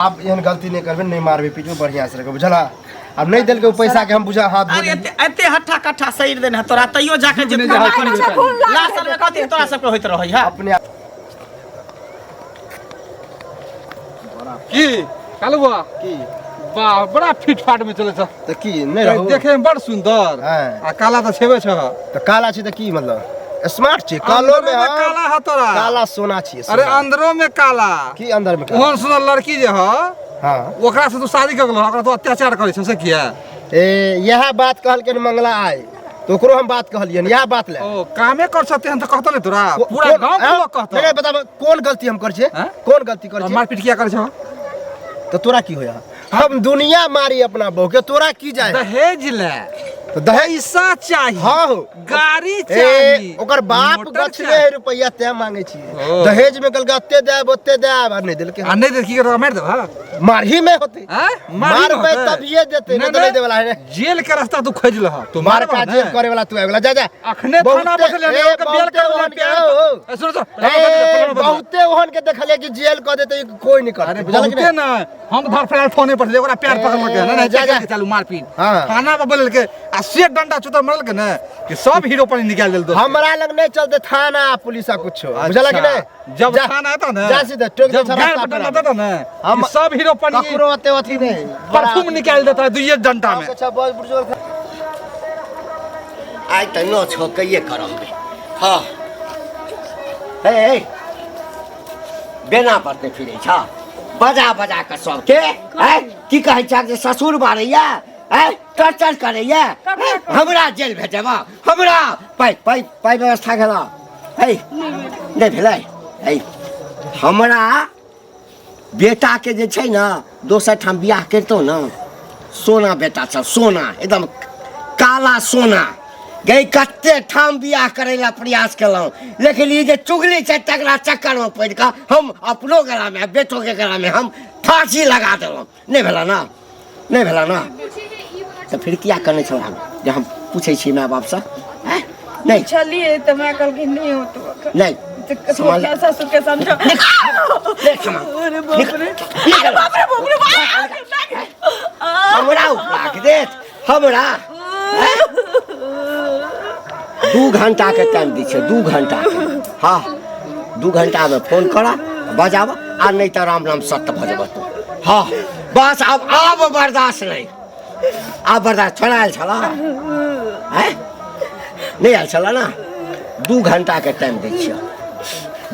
आब एहन गलती नहि करबै, नहि मारबै पीटबै, बढ़िया से रखबै, बुझला? आब नहि देलकै ओ पैसा के हम बुझा हाथ धो अरे लेलियै। एते एते हट्ठा कट्ठा शरीर देने है तोरा, तैयो जाके जे नहि जाइ, तोरा नहि जाइ। लासल में कथी तोरा सबके होइत रहै है। अपने आप की कालू बुआ की वाह, बड़ा फिट फाट में चले छ। तऽ की नहि रहू? देखे में बड़ सुंदर। हाँ। आ काला तऽ छेबे छ। तऽ काला छै तऽ की मतलब स्मार्ट छै? कालो में अंदरो में हम काला है तोरा। काला सोना छियै, अरे सोना। अंदरो में काला। की अंदर में काला? ओहन सुंदर लड़की जे ह, ओकरा से तू शादी कर गेलो, ओकरा तू अत्याचार करै छ से किया? ए इएह बात कहलखिन मंगला आइ, तऽ ओकरो हम बात कहलियनि इएह बात ले। ओ कामे कर सकते हैं तो कहतो नहीं तोरा पूरा गांव के लोग कहतो। नहीं, नहीं, बताब कोन गलती हम करै छियै? हाँ? कोन गलती करै तो छियै? मारपीट किया करै छ? तऽ तोरा की होया? हम दुनिया मारी अपना बहू के, तोरा की जाए? दहेज ले तऽ दहेज पैसा चाही। हाँ हो। गाड़ी ए चाही, ओकर बाप मोटर गछले चाही। है रुपैया तैं मांगे छियै। ओ। दहेज में कहलकै ओते देब ओते देब, आ नहि देलकै। आ नहीं दे की करबा, मार देबा? मारही में होते। आँ? मारही में मारबै होतै? तभिए देतै, नहीं तऽ नहीं देवला है। जेल के रास्ता तू खोज लह, तू मार मारबह का ने? जेल करे वाला तू आबि गेला, जा जा। अखने थाना बहुते- पर ले ए, ओकर बेल बहुते कर ओहन के- प्यार। ओ, ओ। ए, सुनो सुनो, ए, बहुते ओहन के देखलियै कि जेल कऽ देतै, कोई नहीं करतै, अरे बुझलक बहुते ने? ना, हम धर फरार फोने पर ओकरा पैर पकड़ के ना, ए, जा, जा। के चालू मारपीट। हाँ। थाना पर बोलल के आ से डंडा चुतर मरल के ने कि सब हीरो पर निकाल देल दोस्त। हमरा लग नहीं चलते थाना पुलिस आ कुछो, बुझलक कि नहीं? जब जा, थाना आता ना, जा सीधा टोक दे जब छौ गाड़ रास्ता पर डंडा पर। देता ना, हम कि सब हीरो पर ककरो ओते अथी नहीं, परफ्यूम निकाल देता है दुइये डंडा में। अच्छा बहुत बुजुर्ग। आइ तऽ नौ छो कहिए करब। हाँ हे हे, बेना पर नहि फिरै छ, बजा बजा कऽ सबके। आँय, की कहै छ जे ससुर मारैया, आँय टॉर्चर करैया, आँय, हमरा जेल भेजब? हमरा पाइ पाइ पाइ व्यवस्था भेल? है नहि भेलै। है हमरा बेटाके जे छै ने दोसर ठाम बियाह करितहुँ ने, सोना बेटा छल, सोना एकदम काला सोना गई। कते ठाम बियाह करै लए प्रयास केलहुँ, लेकिन ई जे चुगली छै तकरा चक्करमे पड़ि कऽ हम अपनो गलामे आ बेटोके गलामे हम फाँसी लगा देलहुँ। नहि भेला ना, नहि भेला ना, तऽ फिर किया कनै छलहुँ हम जे हम पूछै छी माय बापसँ? आँय नहि छलियै तऽ माय कहलखिन नहि होतो एखन। नहि तऽ सम्हाल। अपना ससुर के समझा। देख सामान। अरे बाप रे, निकल। अरे बाप रे, बाप रे बाप। हमरा उपराग देत हमरा? हैं? 2 घंटा के टाइम दै छै, 2 घंटा के। हाँ, 2 घंटा में फोन कर बजाब, आ नहीं तऽ राम राम सत्य भऽ जेबह तू। हाँ बस, आब आब बर्दाश्त नहीं, आब बर्दाश्त। छोड़ा आयल छला? हैं? नहि आयल छला ना? 2 घंटा के टाइम दै छियह,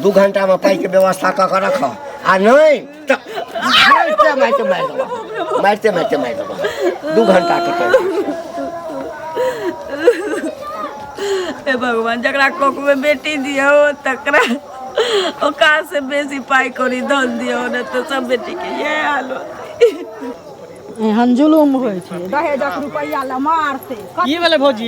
2 घंटामे पाइके व्यवस्था कऽ कऽ रख, आ नहि तऽ मारिते मारिते मारि देबह, मारिते मारिते मारि देबह। 2 घंटा के टाइम। हे भगवान, जकरा कोख में बेटी दियौ तकरा ओकरा से बेसी पाइ कौड़ी धन दियौ, ने तऽ सब बेटी के इएह हाल होतै। एहन जुलुम होइ छै, दहेजक रुपैआ लए मारतै। की भेलै भौजी?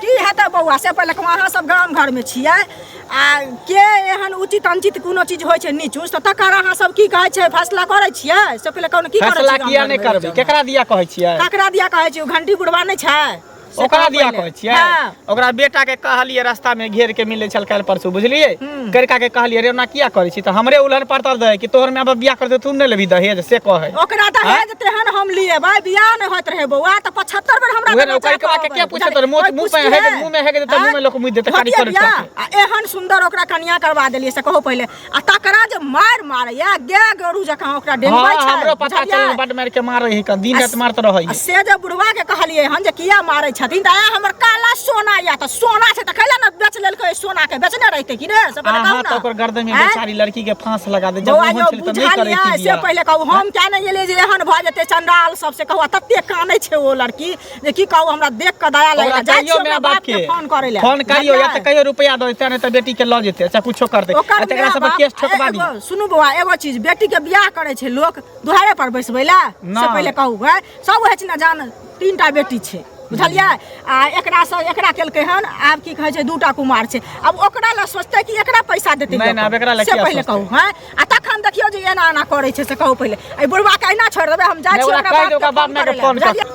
की हेतै बौआ, से पहिले कहू, अहाँ सब गाम घरमे छियै आ के एहन उचित अनुचित कोनो चीज होइ छै नीच ऊँच, तऽ तकर अहाँ सब की कहै छै, फैसला करै छियै? से पहिले कहू ने, की करै फैसला छियै गाम किया घरमे? नहि करबै? केकरा दिया कहै छियै? ककरा दिया कहै छियै? ओ घंटी बुढ़वा नहि छै से ओकरा कहू दिया पहिले। कहै छियै? हाँ। ओकरा बेटा के कहलियै, रास्ता में घेर के मिलै छल काल्हि परसू, बुझलियै? करिका के कहलियै, रे ओना किया करै छी? तऽ हमरे उलहन पड़तर दै कि तोहर माय बाप बियाह करतै तू नहि लेबही दहेज, से कहै। ओकरा दहेज तेहन हम लिएबै, बियाह नहि होइत रहै बौआ तऽ 75 बेर हमरा उहे ने, दरवाजा ओकर के पर किया अबै। पूछैत रहै? मुँह कोइ मुँह पे पुछतियै? हेगे, मुँह में हेगे देतै, मुँह में लोक मुँह देतै, कानी होतियै करै बियाह? छथिन। आ एहन सुन्दर ओकरा कनिया करवा देलियै से कहू पहिले, आ तकरा जे मारि मारैया गे गोरू जकाँ ओकरा डेंगबै हाँ छै, हमरो पता बुझलियै? चलल, बड मारि के मारै है, दिन राति मारत रहै आ से जे बुढ़वा के कहलियै हन जे किया मारै छथिन, तऽ आय हमर काला सोना या, तऽ सोना छै तऽ कैला ने बेच लेलकै? सोना के बेचने रहितै कि ने, से पहिले अहाँ कहू तऽ ने। ओकर गर्दन में आँय? बेचारी लड़की के फांस लगा दे जब बौआ ओहन यौ छलै तऽ नहि करै बुझलियै थी से बियाह। पहिले कहू, हम क्या नहि गेलियै जे एहन भऽ जेतै चंडाल सबसे कहू, आ तते कानै छै ओ लड़की जे की कहू, हमरा देख कऽ दया लागि ओकरा गेल। जाइ कहियो छियै माय ओकरा बाप बाप के के फोन करै लए, फोन करियो या तऽ बुझलियै? कहियो रुपया दऽ देतै, नहि तऽ बेटी के लऽ जेतै, अच्छा कुछो करतै। ओकर आ तकरा माय सब पर बाप- केस ठोकबा दी। एगो सुनू बौआ, एगो चीज, बेटी के बियाह करै छै लोक दुहारे पर बैसबै लए? से नहि। पहिले कहू है, सब होइ छै ने जान, तीनटा बेटी छै बुझलियै, आ एकरा से एकरा केलकै हन, आब की कहै छै दूटा कुमार छै, आब ओकरा लए सोचतै कि एकरा पैसा देतै? नहि, नहि, आब एकरा लए से किया पहिले सोचतै? कहू हैं, आ तखन देखियौ जे एना एना करै छै, से कहू पहिले, एहि बुढ़वा के एना छोड़ि देबै? हम जाइ नहि, छियै ओकरा ओकरा कहि बाप दे, ओकरा के बाप फोन मायके करै लए, फोन कर। बुझलियै?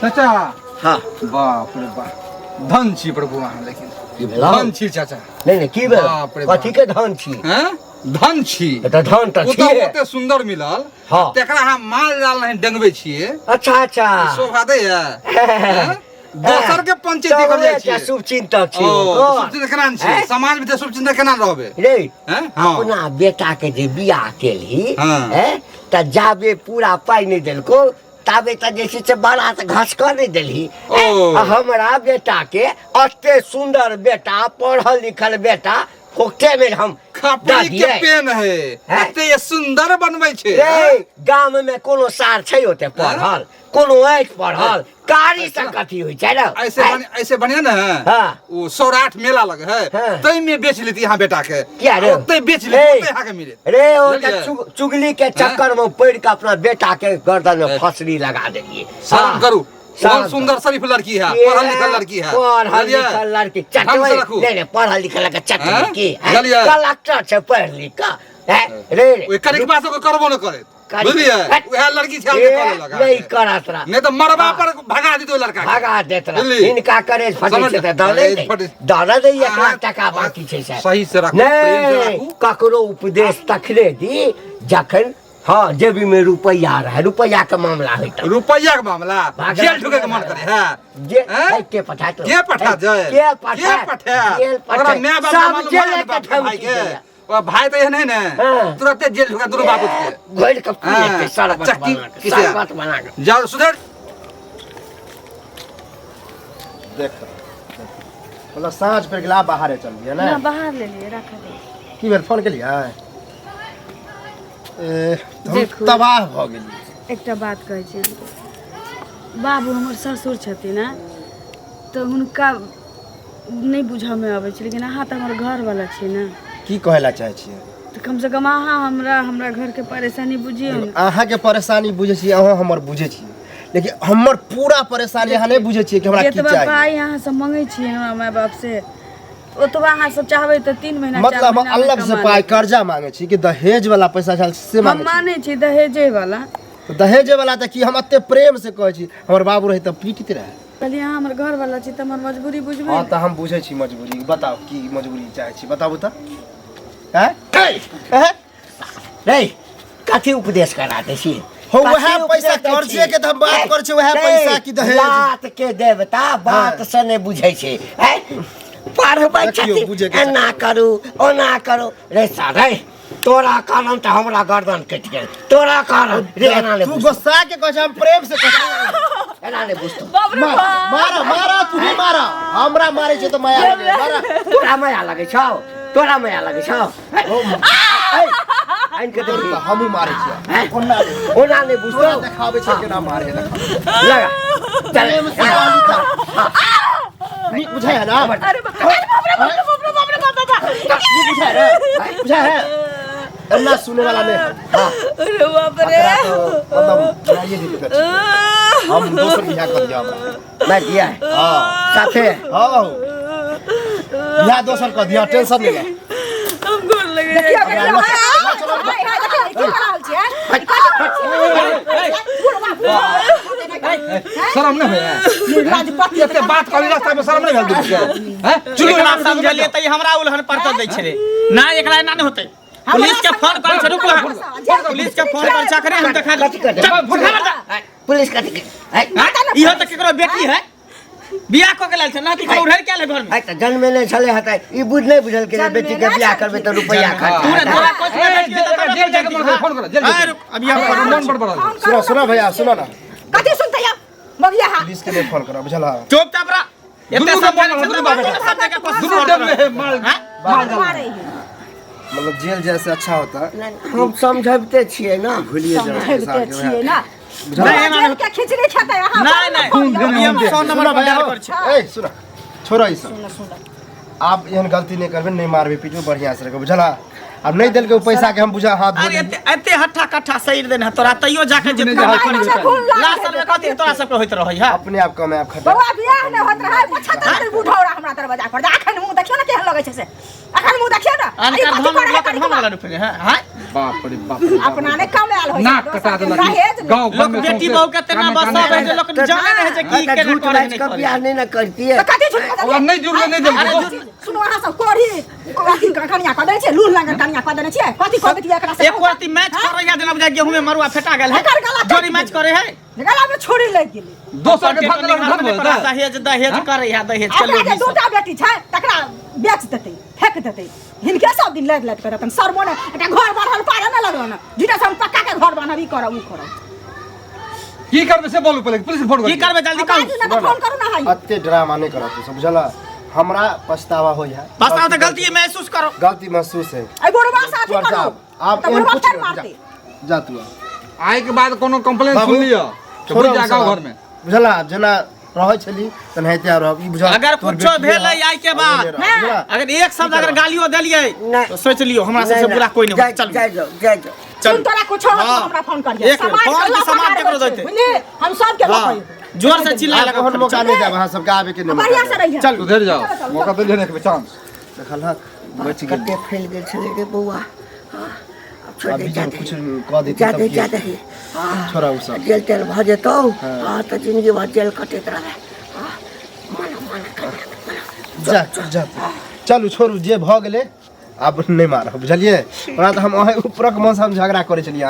चाचा। हाँ। बाप रे बाप, धन छी प्रभु अहाँ, लेकिन की भेलौ? धन छी चाचा। नहि नहि, की भेल? बाप रे बाप। कथी के धन छी? हैं? धन छी। तऽ धन तऽ ओ तऽ छियै। ओते सुंदर मिलल। हाँ। तेकरा हम माल जाल नहीं डंगबै छियै। अच्छा अच्छा। शोभा दैया हैं? दोसर के पंचायती कर जाइ छियै। शुभ चिंतक छी। ओ ओ, शुभ चिंतक केना छियै? हैं? समाज में तऽ शुभ चिंतक केना रहबै? रे हैं? हाँ। अपना बेटा के जे बियाह केलही हाँ। हैं, तऽ जाबे पूरा पाइ नहि देलको ताबे तऽ जे छै से बारात घसकऽ नहि देलही। ओ। आ हमरा बेटा के एते सुंदर बेटा, पढ़ल लिखल बेटा, फोकटे में हम खपड़ी के दऽ दियै। पेन है। हैं? एते ये सुंदर बनबै छै। रे गाम में कोनो सार छै ओते पढ़ल, कोनो अछि पढ़ल, कारी से कथी होइ छै ने? ऐसे हैं? ऐसे बढ़िया ने है। हाँ। ओ सौराठ मेला लगे है। हाँ। तै में बेच लेती यहाँ बेटा के। किया रे? ओते बेच लेती, ए। ओते यहाँ के मिले। रे ओ बुझलियै? तऽ चुगली के चक्कर में पड़ के अपना बेटा के गर्दन में फसरी लगा देलिए। शर्म हाँ। करू। शर्म बहुत सुंदर शरीफ लड़की है, ये पढ़ल लिखल लड़की है। पढ़ल बुझलियै? लिखल लड़की ढंग से चटबै रखू। नहीं नहीं, पढ़ल लिखल के चटबै हैं? की हैं? बुझलियै? कलेक्टर छै पढ़ लिख के हैं? रे रे ओइ कनिक बात सबके करबो न करैत। करी- बुझलियै? हट। उएह लड़की छै ए, के लगा नहीं करत रह। नहीं तो मरबा हाँ। पर भगा देते लड़का के। भगा देत रह। बुझली? हिनका करेज फटै समझ- छै तऽ दऽ करेज दै फटै- दऽ दै 1 लाख अहाँ- टका बाकी छै सर। सही से राखू, प्रेम से नहीं राखू। ककरो उपदेश तखने दी जखन हाँ जेबी में रुपैया रहे, रुपैया के मामला होइत। रुपैया के मामला भागल जेल ठोके के मन करे है। जे हैं? ए, के पठात के पठा जाए? के पठा के पठात? जेल ओकरा पठात। माय बाप सब के मालूम जेल है ने के बाप के भाई धमकी के। दैया। ओ भाई तो एहन है ने। हाँ। तुरंते जेल ठोका दुनू बाबू के। घोरि के पी हाँ। लेतै, शरबत चक्की बना के, किसे? शरबत बना के। जाओ सुधर। देख मतलब साँझ पर गेला बाहरे चल लियै ना ने। बाहर ले लिए रख दे। की भेल फोन केलियै? ए, हम देखू। तबाह भऽ गेलियै। एकटा बात कहै छी अहाँके, बाबू हमर ससुर छथिन ने, तऽ हुनका नहि बुझऽमे अबै छै, लेकिन अहाँ तऽ हमर घरवला छी ने। की कहै लए चाहै छियै? तऽ कमसँ कम अहाँ हमरा हमरा घरके परेशानी बुझियौ ने। अहाँके परेशानी बुझै छियै, अहाँ हमर बुझै छियै, लेकिन हमर पूरा परेशानी अहाँ नहि बुझै छियै कि हमरा की जतबा चाही। पाइ अहाँ सब मङ्गै छियै हमरा माय बाप से, ओतबा अहाँ सब चाहबै तऽ 3 महीना 4 मतलब हम महीना मे अलग से कमा पाइ लेबै। कर्जा मांगे छी कि दहेज वाला पैसा छल से हम मांगे छी? मानै छी दहेजे वाला। तऽ दहेजे वाला तऽ की हम एते प्रेम से कहै छी, हमर बाबू रहे तऽ पीटित रहे। कहलियै अहाँ हमर घरवला छी तऽ हमर मजबूरी बुझबै हाँ ने। तऽ हम बुझै छी मजबूरी। बताउ की मजबूरी चाहै छी, बताबू तऽ। हैं? हैं? रे कथी उपदेश करा दै छी? हो, वएह कथी पैसा उपदेश दै कर्जे छी? के तऽ हम बात करै छी, वएह रे, पैसा की दहेज। लात के देवता बात हाँ। से नहि बुझै छै। हैं? पढ़बै देखियौ, छथिन, बुझै के एना करू ओना करू। रे सारे तोरा कारण तऽ हमरा गर्दन कटि गेल, तोरा कारण। रे एना नहि तू बुझतौ। गुस्सा के कहै छै, हम प्रेम से कहै छी। एना नहि बुझतौ। बाप रे मारा बाप। मारा मारा, तू ही मारा, हमरा मारै छै तऽ माया लगै छै, मारा। तोरा माया लगै छौ, तोरा माया लगै छौ। आनि के देखी। तऽ हमहूँ मारै छियै। हैं? ओना नहि। ओना नहि बुझतौ। तोरा देखाबै छै केना मारे, देखाबै। लगा चल। प्रेम से कहली तऽ। नीक बुझाइ है ना? अरे बाप रे बाप रे बाप रे बाप रे बाप रे बाप रे बाप। नीक बुझाइ है? बुझाइ है? एना सुने वाला नहीं है। हाँ। अरे बाप रे। एकरा तो मतलब बनाइए देते तऽ ठीक। हम दोसर बियाह कर दिया हमरा। मैं दिया है। हाँ। साथे। हाँ। बियाह दोसर कर दिया, टेंशन नहीं ले। हम गोर लगे देखियौ, जाइ छी। देखियौ, हाय, हाय, हाय, देखियौ, की कऽ रहल छियै? कथी बुढ़वा, बुढ़वा, शरम नहीं होइए? निर्लज एते बात कहली रास्ता में शरम नहीं भेल दुनू के? हैं? चलू एकरा हमरा समझलियै तऽ ई हमरा उलहन पर तऽ दै छलै ना, एकरा एना नहि होतै। पुलिस के फोन करै छै, रुकू अहाँ। पुलिस के फोन करै छै अखने, हम देखा कथी करतै? चल, फोन कर दे। पुलिस कथी कर- है? हाँ? इहो तऽ केकरो बेटी है, बियाह कऽ के लायल छै ना, केकरो उड़ैर के आयल है घर में। है तऽ जन्मे नहि छलै हेतै, ई बुझ नहि बुझल के बेटी के बियाह करबै तऽ रुपैआ खर्चा तू ने हेतै। तोरा कोच में बेटी है तऽ तोरा जेल जाके मन करे, फोन कर, जेल हाँ, जाके। रुक, अभी हम फोन मन बड़ बड़ा। सुनो सुनो भैया, सुनो ना। कथी सुनतै अब मगिया? हा पुलिस के नहीं फोन करो, बुझल? चुपचाप रह। एते दुनू के समझल मन छै दुनू तऽ बाप बात समझै के कोशिश दुनू कर। डेब में है, माल हाँ? माल जाल। मारै है। मतलब जेल जैसे अच्छा होता हम समझबिते छियै ना। भूलिए जाओ समझबिते छियै ना। नहीं, नहीं, जेल के खिचड़ी खेतै अहाँ। नहीं, नहीं, अभी हम 100 नंबर सुनो पर भैया डायल करै छी। ए सुनो, छोड़ो ई सब। आप एहन गलती नहीं करबै, नहीं मारबै पीटबै, बढ़िया से रखबै, बुझला? आब नहि देलकै ओ पैसा के हम बुझा हाथ धो अरे देलियै। एते एते हट्ठा कट्ठा शरीर देने है तोरा, तैयो जाके जे नहि तू जाइ करै छै। छै। खून लागल लाश में कथी तोरा सबके होइत रहै है? अपने आप कमायब खटब। बौआ बियाह नहि होइत रहै, 75 दिन बुढ़ौरा हमरा दरवाजा पर। अखन मुँह देखियौ ने केहन लगै छै से, अखन मुँह देखियौ ने। आ ई अनकर कथी धन करै है लऽ कऽ कनिकबा? धन वाला रुपये है, हाँ? बाप रे बाप रे बाप। अपना नहि कमायल होइ छै, नाक कटा दोसरके देलक। दहेज नहि। गाँव घर लोक में बेटी सौंसे बहू के तेना काने बसाबै काने जे लोक जानै नहि है जे की तऽ केना झूठ करै बाजि नहि कऽ करै। बियाह नहि ने करतियै। तऽ कथी झूठ ओकरा नहि जुड़लै, नहि देलकै। सुनू अहाँ सब कोढ़ी अथी कनिया कऽ देने छियै, लूल लंगर कनिया कऽ देने छियै। कथी कऽ देतियै एकरा से? एक रत्ती मैच करे या जेना बुझाय गेहूं में मरुआ फेटा गेल है। एकर गला काटि जोड़ी मैच करे है। गला में छुरी लागि गेलै। दोसर के भाग गेल धन बोलतै। दहेज दहेज करे है, दहेज के ओकरा जे लोभी सब। दूटा बेटी छै तकरा बेच देतै, फेंक देतै। हिनके सब दिन लड़ि लड़ि करतन। शर्मो नहि, एकटा घर बढ़ल पारे नहि लगल ने। झूठा से हम पक्का के घर बान्हब, ई करब, ऊ करब। की करबै से बोलू पहिले, पुलिस के फोन करू। की करबै जल्दी आब कहू। बाजू ने तऽ फोन करू ने हई। अते ड्रामा नहि करब तू सब, बुझल? हमरा पछतावा होइ है। पछतावा तऽ गलती महसूस करो। गलती महसूस है। एहि बुढ़वा से अथी तू करू। जा, आब तऽ एहन बुढ़वा कुछ फेर नहि, मारतै। जा, जा तू आब। आइ के बाद कोनो कंप्लेन बाबू, सुन लिअ तऽ छोड़ो बुझि जा सब गाँव आब। घर में। बुझला जेना रहै छली तेनाहिते रहब, ई बुझल। अगर तोहर कुछो बेटिए भेलै हौ, आइ के बाद, ओहने रहब, बुझला? अगर एक शब्द अगर गालियो देलियै नहि। तो सोच लियौ हमरा सबसे नहि, बुरा कोई नहीं। जाय चल जाय जाओ, जाय जाओ। चल। सुन, तोरा कुछो होतौ हाँ। हमरा फोन करिहे। एक मिनट, समाज फोन के की लफड़ा समाज केकरो होइ छै, देतै? बुझली? हम सबके हाँ, लफड़ा। जोर से चिल्ला आब लगा। ओहन मौका नहि देब अहाँ सबके आबे के नहि मौका बढ़िया से देब। रहिहे। चल। सुधरि जाओ, मौका देलियै ने एक बेर चांस। देखलहक बचि गेल। कते फैल गेल छलै रे बौआ। हाँ, आब छोड़ आब दे, भी जा जब दे। कुछ कऽ देतै जा तब दे, की जा हेतै? दे। हाँ, छोड़ा उ सब। जेल तेल भऽ जेतौ, हाँ, तऽ जिंदगी भर जेल कटैत रहबै। हाँ, मना मना कनिया के, मना। जा जा, चलू छोड़ू, जे भऽ गेलै आब नहि मारब, बुझलियै? ओना तऽ हम अहीं ऊपरक मन से हम झगड़ा करै छलियै।